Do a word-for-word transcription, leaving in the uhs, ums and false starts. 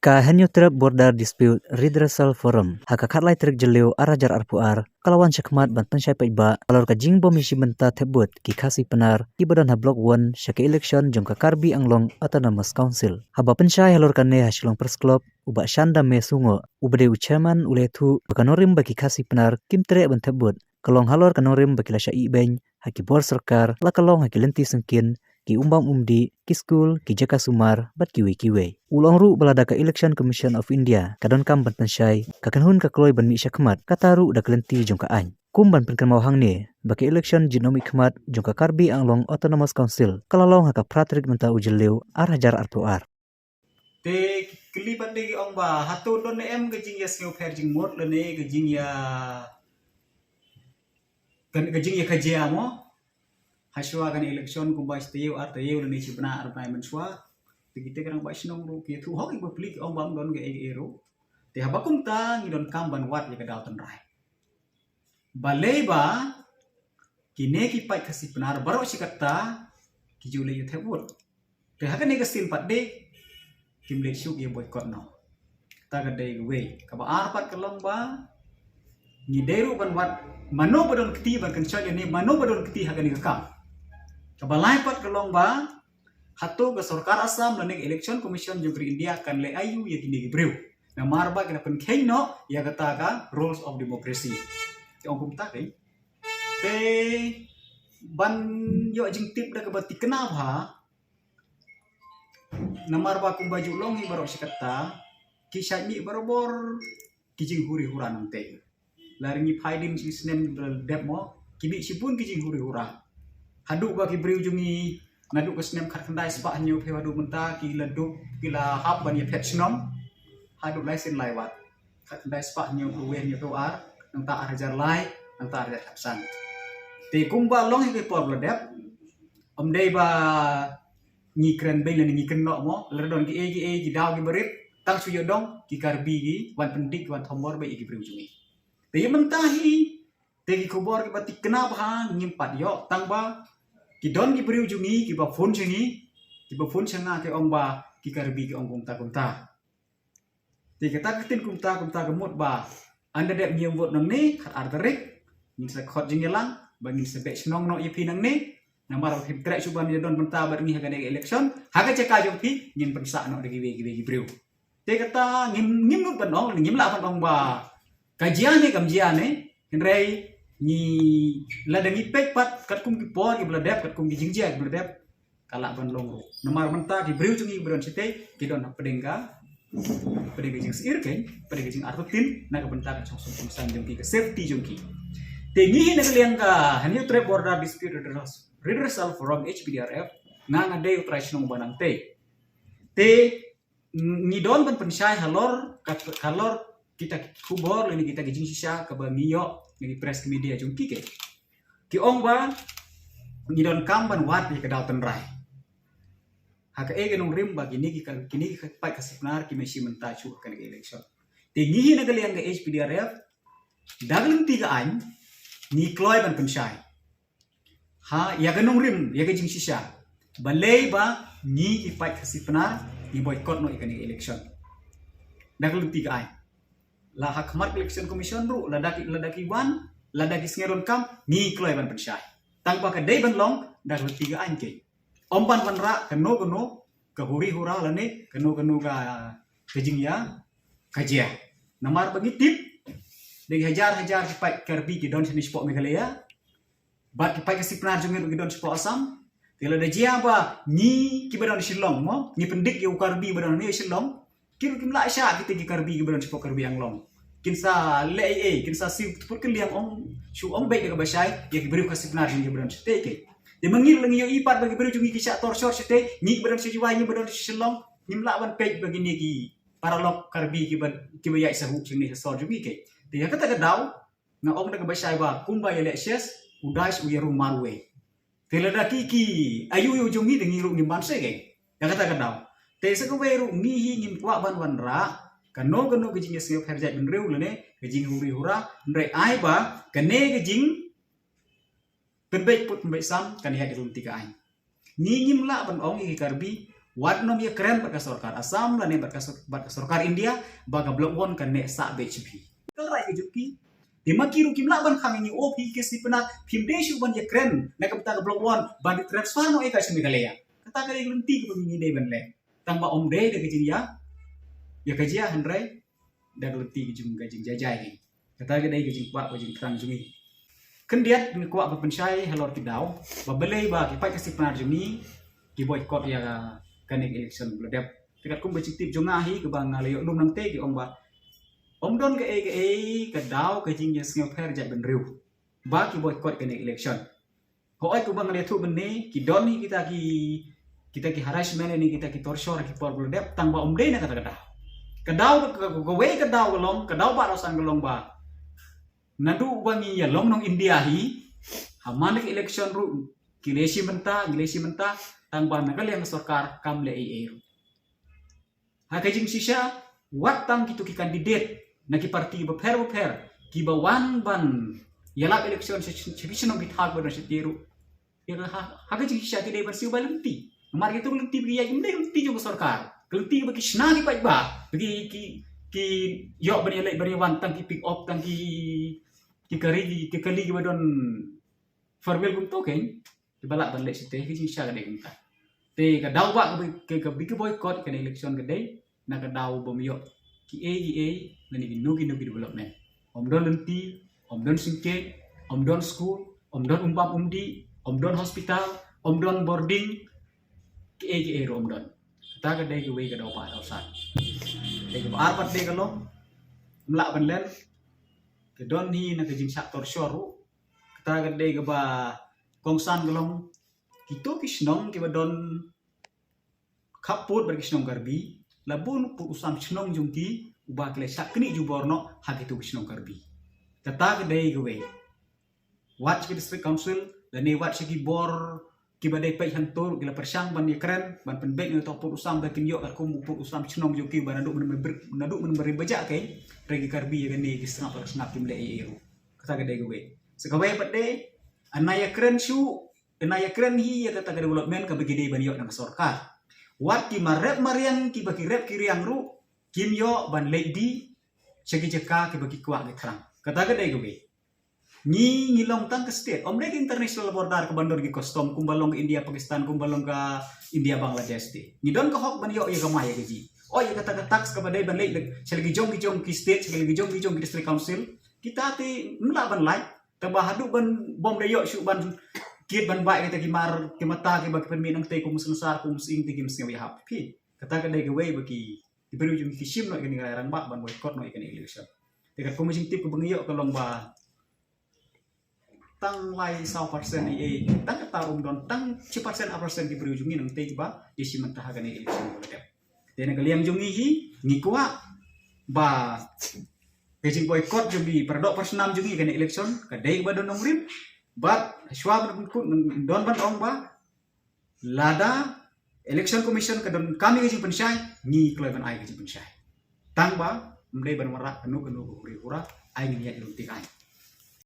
Ka Hynñiewtrep Border Dispute Redressal Forum ha ka khatlai tarik Jylliew ar hajar arphew ar ka la wan shakhmat ban pynshai paidbah halor ka jingbym ïashim bynta thep vote ki Khasi Pnar kiba don ha Block One sha ka election jong ka Karbi Anglong Autonomous Council. Haba pynshai halor kane ha Shillong Press Club, u Bah Shyndame Sungoh, uba dei u Chairman, u la ïathuh ba ka nongrim ba ki Khasi Pnar kim treh ban thep vote ka long halor ka nongrim ba ki la shah ibeiñ ha ki bor sorkar, la ka long ha ki lynti syngkien, ki umbam umdih, ki skul, ki jaka sumar bad kiwei kiwei. U la ong ruh ba lada ka Election Commission of India ka donkam ban pynshai, ka kynhun ka kloi ban mih shakhmat, kata ruh da ka lynti jong ka aiñ. Kum ban pynkynmaw hangne ba ka election jingmihkhmat jong ka Karbi Anglong Autonomous Council ka la long ha ka phra tarik mynta u Jylliew ar hajar arphew ar. Te ki kylli pat de ki ong ba hato don ne em ka jingïasngewpher jingmut lane ka jingïa, ka, ka jingïakajia mo. Hashwa kane election kumba shi taïew ar taïew lane shi bnai ar bnai mynshuwa, te kita ki rangbah shnong ruh ki ïathuh hok ki bapli, ki ong ba ym don kaei kaei ruh. Te haba kumta ngi donkam ban wad ïa ka daw tynrai. Balei ba kine ki paid Khasi Pnar baroh shi katta ki ju leit ïa thep vote. Te ha kane ka sien pat de kim leit shuh ïa boycott noh. Kata ka dei kawei. Kaba ar pat ka long ba ngi dei ruh ban wad mano ba don kti ban kynshoh ïa ne, mano ba don kti ha kane ka kam. Kaba lai pat ka long ba hato ka sorkar Assam lane ka Election Commission jong ka ri India kan leh aiu ïa kine ki briew. Namar ba ki la pynkheiñ noh ïa kata ka rules of democracy. Te ong kumta keiñ. Te ban ïoh jingtip da kaba thikna bha. Namar ba kumba ju long hi baroh shi katta ki shait mih barabor ki jinghuri hura nangtei. Lada ngi phai dien shi snem ba la dep mo, ki mih shibun ki jinghuri hura. Haduh ba ki briew jong ngi naduh ka snem khatkhyndai spah hynñiewphew haduh mynta ki la dup, ki la hap ban ïaphet shnong haduh lai sien lai wat. Khatkhyndai spah hynñiewphew wei, hynñiewphew ar, nangta ar hajar lai, nangta ar hajar khatsan. Te kumba long hi ka por ba la dep, ym dei ba ngi kren beiñ lane ngi kynnoh mo, lada don kiei kiei ki daw kiba rit, tang shu ïoh dong ki Karbi ki wan pyndik, ki wan thombor bad ïa ki briew jong ngi. Te ïa mynta hi te ki khubor kiba thikna bha ngim pat ïoh, tang ba ki don ki briew jong ngi kiba phone sha ngi, kiba phone sha nga ki ong ba ki Karbi ki ong kumta kumta. Te kata ka ktien kumta kumta ka mut ba ynda dep ngi ïa vote nangne khatar tarik, ngin sa khot jingïalang ba ngin sa beh shnong noh ïa phi nangne. Namar ba phim treh shuh ban ïa don bynta bad ngi ha kane ka election, ha ka jaka jong phi ngin pynsah noh da kiwei kiwei ki briew. Te kata ngim, ngim nud ban ong, ngim lah ban ong ba ka jia ne kam jia ne, hynrei ngi, lada ngi peit pat katkum ki por kiba la dep, katkum ki jingjia kiba la dep, ka lah ban long ruh. Namar mynta ki briew jong ngi kiba don shatei ki don hapdeng ka, hapdeng ka jingsyier keiñ, hapdeng ka jingartatien na ka bynta ka jingsuk jingsaiñ jong ki, ka safety jong ki. Te ngi hi na ka liang ka Hynñiewtrep Border Dispute Redressal, Redressal Forum, H B D R F, nga nga dei u trai shnong ba nangtei. Te ngi don ban pynshai halor, ka, halor kita ki khubor lane kita ki jingshisha kaba ngi ïoh na ki press media jong ki, ki, ki ong ba ngi donkam ban wad ïa ka daw tynrai. Ha kaei ka nongrim ba kine ki ka, kine ki paid Khasi Pnar kim ïashim bynta shuh ha kane ka election. Te ngi hi na ka liang ka H B D R F, da ka lynti ka aiñ ngi kloi ban pynshai ha ïa ka nongrim, ïa ka jingshisha, balei ba ngi ki paid Khasi Pnar ngi boycott noh ïa kane ka election. Da ka lynti ka aiñ, la ha khmat ka Election Commission ruh, lada ki, lada ki wan, lada ki sngewdonkam, ngi kloi ban pynshai. Tang ba ka dei ban long da ka lynti ka aiñ keiñ. Ym ban wanrah kano kano ka huri hura lane kano kano ka, ka jingïa, ka jia. Namar ba ngi tip da ki hajar hajar ki paid Karbi ki don shane shapoh Meghalaya, bad ki paid Khasi Pnar jong ngi ruh ki don shapoh Assam. Te lada jia ba ngi kiba don Shillong mo, ngi pyndik ïa u Karbi ba don hangne Shillong, ki ruh kim lah shah kita ki Karbi kiba don shapoh Karbi Anglong. Kin sa leh ei ei, kin sa siew tput kylliang, ong shu ong beit da kaba shai ïa ki briew Khasi Pnar jong ngi kiba don shatei keiñ. Te ma ngi ruh la ngi ïohi pat ba ki briew jong ngi ki shah tor shor shatei, ngi kiba don sha Jowai, ngi ba don sha Shillong, ngim lah ban peit ba kine ki paralok Karbi kiba, kiba ïaid sahuh sha ngi ha sor jong ngi keiñ. Te ha kata ka daw nga ong da kaba shai ba kumba ïaleh shes, u dais u ïarung mar uwei. Te lada ki, ki aiu aiu jong ngi te ngi ruh ngim banse keiñ. Ka kata ka daw. Te sa kawei ruh ngi hi ngim kwah ban wanrah kano kano ka jingïasngewpher jaitbynriew lane ka jinghuri hura, hynrei ai ba kane ka jingpynbeit put pynbeit sam kan ïaid da ka lynti ka aiñ. Ngi ngim lah ban ong ïa ki Karbi Wat nym ïakren bad ka sorkar Assam lane bad ka sor-, bad ka sorkar India ba ka Block One kan neh sah beit sha phi. Ka rai ka jong ki. Te ma ki ruh kim lah ban khang ïa ngi, o phi ki sipna, phim dei shuh ban ïakren na ka bynta ka Block One ban transfer noh ïa ka sha Meghalaya. Kata ka dei ka lynti kaba ngi dei ban leh. Tang ba ym dei da ka jingïa ïa ka jia, hynrei da ka lynti ka jong ka jingjajai ngi. Kata ka dei ka jingkwah ka jingthrang jong ngi. Khyndiat ngi kwah ban pynshai halor ki daw ba balei ba ki paid ka sipna jong ngi ki boycott ïa kane ka election ba la dep. Te katkum ka jingtip jong nga hi kaba nga la ïoh lum nangtei, ki ong ba ym don kaei kaei ka daw ka jingïasngewpher jaitbynriew ba ki boycott kane ka election. Hooid, kumba nga la ïathuh mynne, ki don hi kita ki, kita ki harassment ne kita ki torture ha ki por ba la dep, tang ba ym dei na kata ka daw. Ka daw ka, ka, kawei ka daw ka long, ka daw ba la san ka long ba naduh ba ngi ïalong nong India hi, ha man la ki election ruh ngi leh shi mynta, ngi leh shi mynta, tang ba na ka liang ka sorkar kam leh ei ei ruh. Ha ka jingshisha, wat tang kito ki candidate na ki party bapher bapher kiba wan ban ïalap election sha, sha, sha ki shnong ki thaw kiba don shatei ruh. Ïa ka ha, ha ka jingshisha ki dei ban siew bai lynti. Namar kito ki lynti ba ki ïaid ym dei lynti jong ka sorkar. Ka lynti ba ki shna ki paidbah, ba ki, ki, ki ïoh ban ïaleit ban ïawan tang ki pick up, tang ki, ki kari, ki, ki kali kiba don farewell kumto kein, kiba lah ban leit shatei, ka jingshisha ka dei kumta. Te ka daw ba ka, ka, ka, ba ki boycott kane election ka dei na ka daw ba ym ïoh kiei kiei lane kino kino ki development. Ym don lynti, ym don syngkien, ym don skul, ym don um bam um dih, ym don hospital, ym don boarding, kiei kiei ruh ym don. Kata ka dei kawei ka daw ba daw san. Te kaba ar pat dei ka long, ym lah ban len, ka don hi na ka jingshah torture ruh. Kata ka dei kaba kongsan ka long, kito ki shnong kiba don khappud bad ki shnong Karbi, la bun u pud u sam shnong jong ki uba ki la shah knieh jubor noh ha kito ki shnong Karbi. Kata ka dei kawei. Wat sha ki District Council lane wat sha ki bor kiba dei peit hangto ruh ki la pyrshang ban ïakren, ban pynbeit ïa uto u pud u sam ba kin ïoh katkum u pud u sam shnong jong ki ba naduh mynba, naduh mynba ri ba jah kein, hynrei ki Karbi ïa kane ki sngap la sngap, kim leh ei ei ruh. Kata ka dei kawei. Sa kawei pat dei, ynda ïakren shuh, ynda ïakren hi ïa kata ka development kaba ki dei ban ïoh na ka sorkar. Wat ki marep mariang kiba ki rep ki riang ruh kim ïoh ban leit die sha ki jaka kiba ki kwah ki thrang. Kata ka dei kawei. Ngi, ngi long tang ka state, ym dei ka international border kaban don ki custom kumba long ka India Pakistan, kumba long ka India Bangladesh te. Ngi don ka hok ban ïoh ïa ka mai ïa ka jih. O ïa kata ka tax kaba dei ban leit sha la ki jong ki jong ki state, sha la ki jong ki jong ki District Council, kita te ym lah ban lait. Tangba haduh ban bym da ïoh shuh ban kit ban bai kita ki mar ki mata kiba ki pynmih nangtei kum u synsar kum u sying te kim sngew ïahap. Phi, kata ka dei kawei ba ki, ki briew jong ngi ki shim noh ïa kane ka rai rangbah ban boycott noh ïa kane election. Te katkum ka jingtip kaba ngi ïoh ka long ba tang lai saw percent ei ei, tang kata ruh ym don, tang shi percent ar percent ki briew jong ngi nangtei kiba ïashim bynta ha kane election ba la dep. Te na ka liang jong ngi hi, ngi kwah ba ka jingboycott jong ngi, para doh para snam jong ngi kane election ka dei kaba don nongrim. Bad shuwa ban kut, don ban ong ba lada Election Commission ka donkam ïa ka jingpynshai, ngi kloi ban ai ka jingpynshai. Tang ba ym dei ban wanrah kano kano ka huri hura, ai ngin ïaid lynti aiñ.